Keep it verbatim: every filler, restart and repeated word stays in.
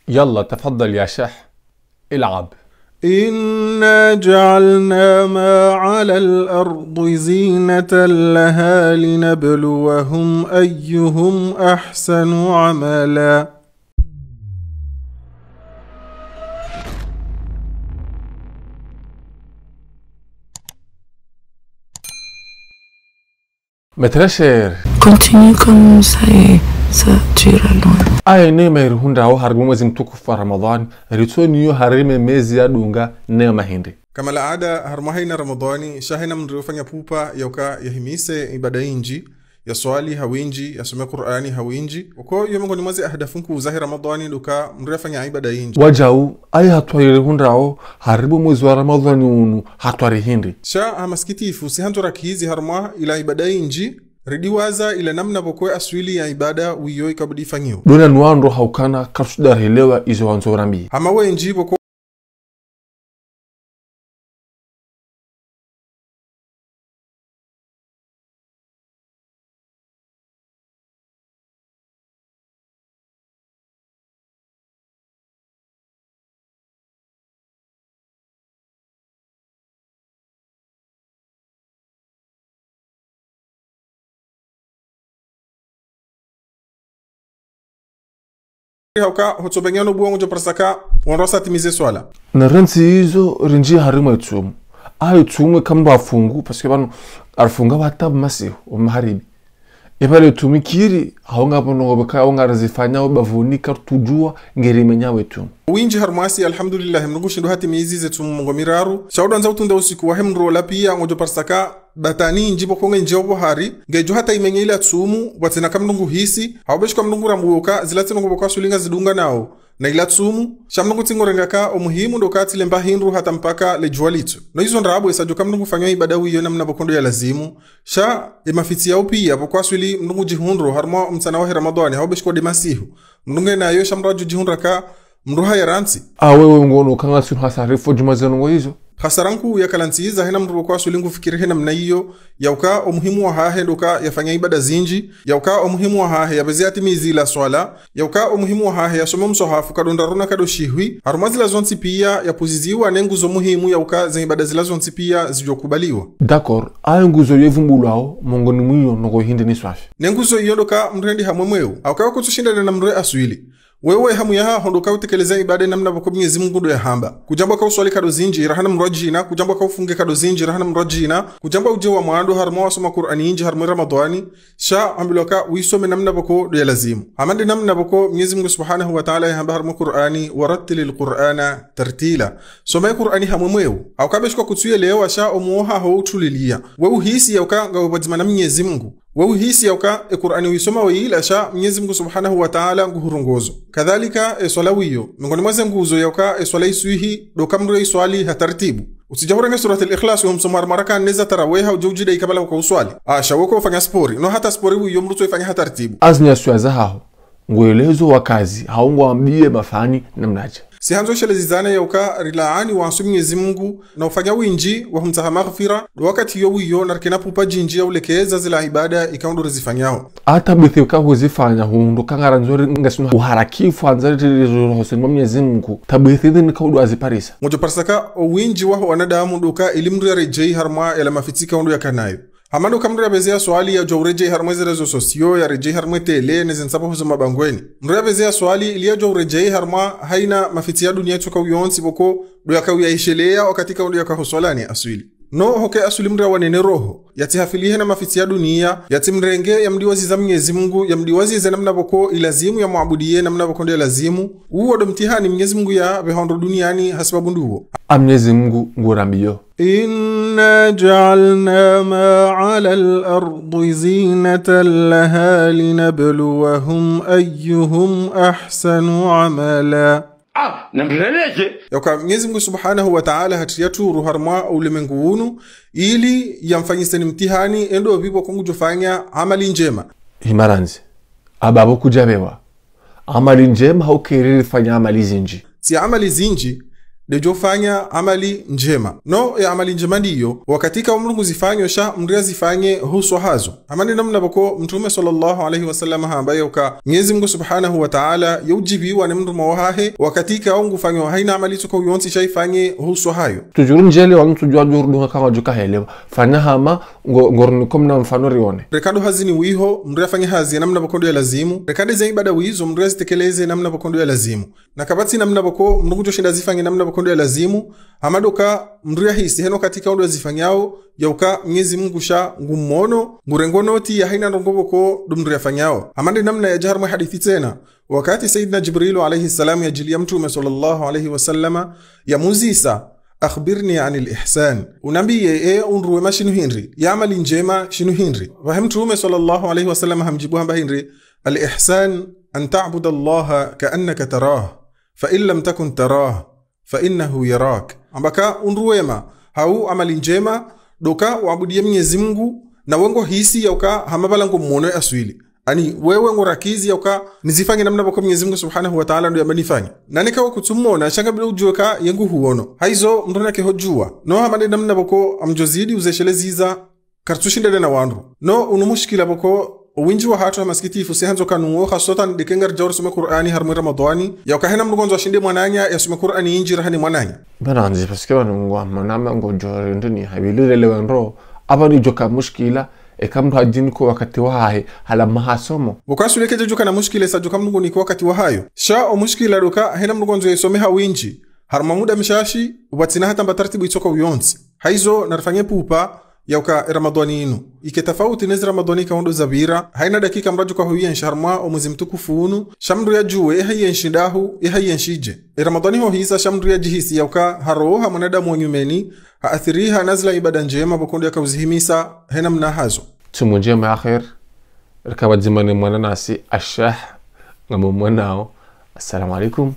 يلا، تفضل يا شيخ، العب. إنا جعلنا ما على الأرض زينة لها لنبلوهم أيهم أحسن عملا. Mes très chers. Continue comme ça et ça, tu iras loin. Aya neema irihundrao harimwa mwezi mtukufu wa Ramadhani, ritsoniyo harimwa emezi yadunga neema hindri. Kama laada, harimwa hayina Ramadhani, sha hayina mndru yofanya pupa yauka yahimise ibada nyindji, yaswali ha windji, yasome Kur'ani ha windji. Oko iyo mengoni mwa ze ahdafu nkuu zahe Ramadhani ndo uka mndru yafanya ibada nyindji. Wajau, ayi hatwari irihundrao harimwa mwezi wa Ramadhani unu, hatwari hindri. Sha ha masikitifu, si handzo rakizi harimwa ila ibada nyindji, ridiwaza ila namna pvoko aswili ya ibada wiyo ikabidi ifanyiwe. Ndo na nuwandro haukana karusudarielewa izo wandzo rambi. Hama wendji pvoko Hauka hotsobenyano buwa ngudjo parisa ka wandru wasatimize swala. Na rentsi izo rindji harimwa etsumu. Ayo tsumu eka mndru afungu, parce que pvanu arifunga watabu masihu, o maharibi. Epvale tsumu kiri, haunga pvono ngopveka, haunga razifanya, o bavuni, kartsudjuwa, ngeri menya we tsumu. Windji harimwasi, alhamdulillah, mndru ngushindo hatimizi ze tsumu mengo miraru. Sha udo andza utunde usiku wahe mndru ola piya, ngudjo parisa ka, batani ndji pvoko ngendji opvo hari, ngedjo hata imenye ila tsumu, pvwatsina ka mndru nguhisi, hau beshi ka mndru ngurambuka, zila tsi ndrongoo pvoko aswili ngazidunga nao. Na ila tsumu, sha mndru ngutsi ngorenga ka, omuhimu ndo uka tsi lemba hindru hata mpaka ledjuwa litso. No izo ndrabo isa djo ka mndru ngufanya ibada wiyo namna pvoko ndo ya lazimu, sha emafitsi yao piya pvoko aswili mndru ngudjihundro, harimwa omtsana wahe Ramadhani, hau beshi ko de masihu. Mndru ngenayo sha mndru adjo djihundra ka, mndru haya rantsi. Awe we ngono kanga sinu hasara ifo djuma zenu ngo izo. Hasara nkuu yakala ntsiza hena mndru pvoko aswili ngufikiri hena mna iyo, yauka omuhimu wahahe ndo uka yafanya ibada zindji, yauka omuhimu wahahe yapveze yatimizi ila swala, yauka omuhimu wahahe yasome mswahafu kado ndraru na kado shihwi, harumwa zila zontsi piya yapuziziwa ne nguzo muhimu yauka ze ibada zila zontsi piya zidjo kubaliwa. D'accord, ayo nguzo yevumbulwao, mengoni mwa iyo ndrongoo hindri ni swafi. Ne nguzo iyo ndo uka mndru yendi hamwe mweu, hauka kutsushindana na mndru aswili. Wewe hamu yaho ndo uka utekeleza ibada namna pvoko Mnyezi Mungu ndo yahamba. Kudjambwa ka uswali kado zindji, rahana mndru adjina, kudjambwa ka ufunge kado zindji, rahana mndru adjina, kudjambwa udje wa mwando harumwa wasoma Kur'ani nyindji harumwa Ramadhani, sha hambilwa ka uisome namna pvoko ndo ya lazimu. Hama nde namna pvoko Mnyezi Mungu Subhanahu wa Ta'ala yahamba harumwa Kur'ani, ورتل القرآن ترتيلا. Soma ye Kur'ani hamwe mweu. Hauka beshi ka kutsuyelewa sha omuo haho utuliliya. We uhisi yauka ngawe pvwadzima na Mnyezi Mungu. We uhisi yauka e Kur'ani uisoma we ila sha Mnyezi Mungu Subhanahu wa Ta'ala nguhurongozo. Kadhalika e swala wiyo, mengoni mwa ze nguzo yauka e swala iswihi, ndo uka mndru yaiswali ha tartibu. Utsidja hurenge Suratul Ikhlas, uho msomo harumwa raka nne za taraweha, udje udjidai kabla uka uswali. Asha, weko ufanya spori. No hata spori wiyo mndru tsoifanya ha tartibu. Azinya suya zahaho. Ngoelezo wakazi, hau ngwambiye mafani namnadje. Si handzo shelezizane yauka rilaani wansu Mnyezi Mungu, na ufanya windji wa humtsaha maghfira, ndo wakati iyo wiyo narikena pupa djindji ya ulekeza zila ibada ikao ndo rizifanyao. Hata bwethe uka huzifanya hu ndo uka ngarandzo ri ngasinu uharakifu handza ri ri ri hosoni mwa Mnyezi Mungu, tabwethe ndeni ka udo aziparisa. Ngudjo parisa ka owindji waho wanadamu ndo uka ili mndru yaredjei harumwa yala mafitsi ikao ndo yakanayo. Hama ndo uka mndru yapveze yaswali yadjuwa uredjei harumwa ze réseaux sociaux, yaredjei harumwa télé, ne ze ntsambaho zo mabangweni. Mndru yapveze yaswali ili yadjuwa uredjei harumwa hayina mafitsi ya duniya itsoka uyontsi pvoko ndo yaka uyaisheleya wakati ikao ndo yaka huswalani aswili. No hoke aswili mndru yawane ne roho, yatsihafilihe na mafitsi ya duniya, yatsimrenge yamdiwaziza Mnyezi Mungu, yamdiwazize namna pvoko ilazimu yamwabudiye namna pvoko ndo ya lazimu. Uwo ndo mtihani Mnyezi Mungu yapveha wandru duniyani hasibabu nduwo. A Mnyezi Mungu ngurambiyo. إنا جعلنا ما على الأرض زينة لها لنبلوهم أيهم أحسن عملا. Ah, namreleke. Yauka Mnyezi Mungu Subhanahu wa Ta'ala hatriya turu harumwa ulemengu unu, ili yamfanyiseni mtihani, endo pvi pvoko ngudjofanya amali ndjema. Himarandzi. Aba pvo kudjapvewa amali ndjema hau keri rifanya amali zindji. Tsi amali zindji, Ndedjo fanya amali ndjema. No, ye amali ndjema ndiyo, wakati ka umdru nguzifanyo sha mdru yazifanye huswa hazo. Hama nde namna pvoko Mtrume swallallahu alayhi wa sallam hamba yauka Mnyezi Mngu Subhanahu wa Ta'ala yaudjibiwa ne mdru mwa wahahe, wakati ka ungufanyo hayina amali tsuko yontsi sha ifanye huswa hayo. Tujuru ndjele wa mdru djuwa djuru dunga kawa djuka helewa. Fanya hama ngo-, ngoruniko mna mfano rione. Reka ndo hazini wiho, mdru yafanye hazi ye namna pvoko ndo ya lazimu. Reka nde ze ibada wizo, mdru yazitekeleze ye namna pvoko ndo ya lazimu. Na kapvatsi namna pvoko mdru ngudjo shinda zifanye namna pvoko ndo ya lazimu, hama ndo ka mdru yahisi heno wakati ka ndo yazifanyao, yauka Mnyezi Mngu sha ngumwono, ngurengo noti ya hayina ndrongo pvoko ndo mdru yafanyao. Hama nde namna yadja harumwa ye hadithi tsena, wakati Sayyidina Djibrilu alayhi salam yadjiliya Mtrume swallallahu alayhi wa sallama, yamuzisa, "Akhbirni anil ihsan." Unambiye, e undru wema shinu hindri, ye amali ndjema shinu hindri. Pvahe Mtrume swallallahu alayhi wa sallama hamdjibu hamba hindri, "Al ihsan an ta'buda Allaha ka annaka tarah, fa in lam takun tarah, fa innahu yarak." Hamba ka undru wema, hau amali ndjema, ndo ka wabudiye Mnyezi Mngu, na we ngohisi yauka hama pvala ngomwono ye aswili. Ani wewe ngorakizi yauka nizifanye namna pvoko Mnyezi Mngu Subhanahu wa Ta'ala ndo yamba nifanye. Na neka we kutsumwona, sha ngapvwile udjuwe ka ye nguhuono. Hayizo mdru nake hodjuwa. No hama nde namna pvoko ngamdjo zidi uzeshelezeza, kartsu shinda nde na wandru. No unu mushkila pvoko, owindji wahatru ha masikitifu, si handzo kanu wo, haswatan ndeke ngaridjao risome Kur'ani harumwa ye Ramadhwani, yauka hayina mdru ngwandzo ashinde mwananya yasome Kur'ani yindji raha ne mwananya. Bana nzi, parce que pvanu ngwa manama ngodjo ri nduni, hapvili lele wendro, apva nidjoka mushkila, eka mdru hadjiniko wakati wahahe, halafu mahasomo. Pvoko aswili kedja djuka na mushkila, isa djuka mdru nguniko wakati wahayo. Sha omushkila ndo ka, hayina mdru ngwandzo yasome ha windji, harumwa muda mshashi, pvwatsina hata mba taratibu itsoko yontsi. Hayizo narifanye pupa, yauka ye Ramadhwani inu ike tafauti ne ze Ramadhwani ka ndo zapvira, hayina dakika mdru yadjuka huyenshi harumwa omwezi mtukufu unu, sha mdru yadjuwe, ye hayenshi ndahu, ye hayenshi dje. Ye Ramadhwani hohisa sha mdru yadjihisi yauka haroha mwanadamu wa nyumeni, haathiriha na zila ibada ndjema pvoko ndo yaka uzihimisa, hayina mna hazo. Tsumu ndjema ya kheir, rika pvadzima ne mwananyasi, Ashah, ngamumwonao. Assalamu alaikum.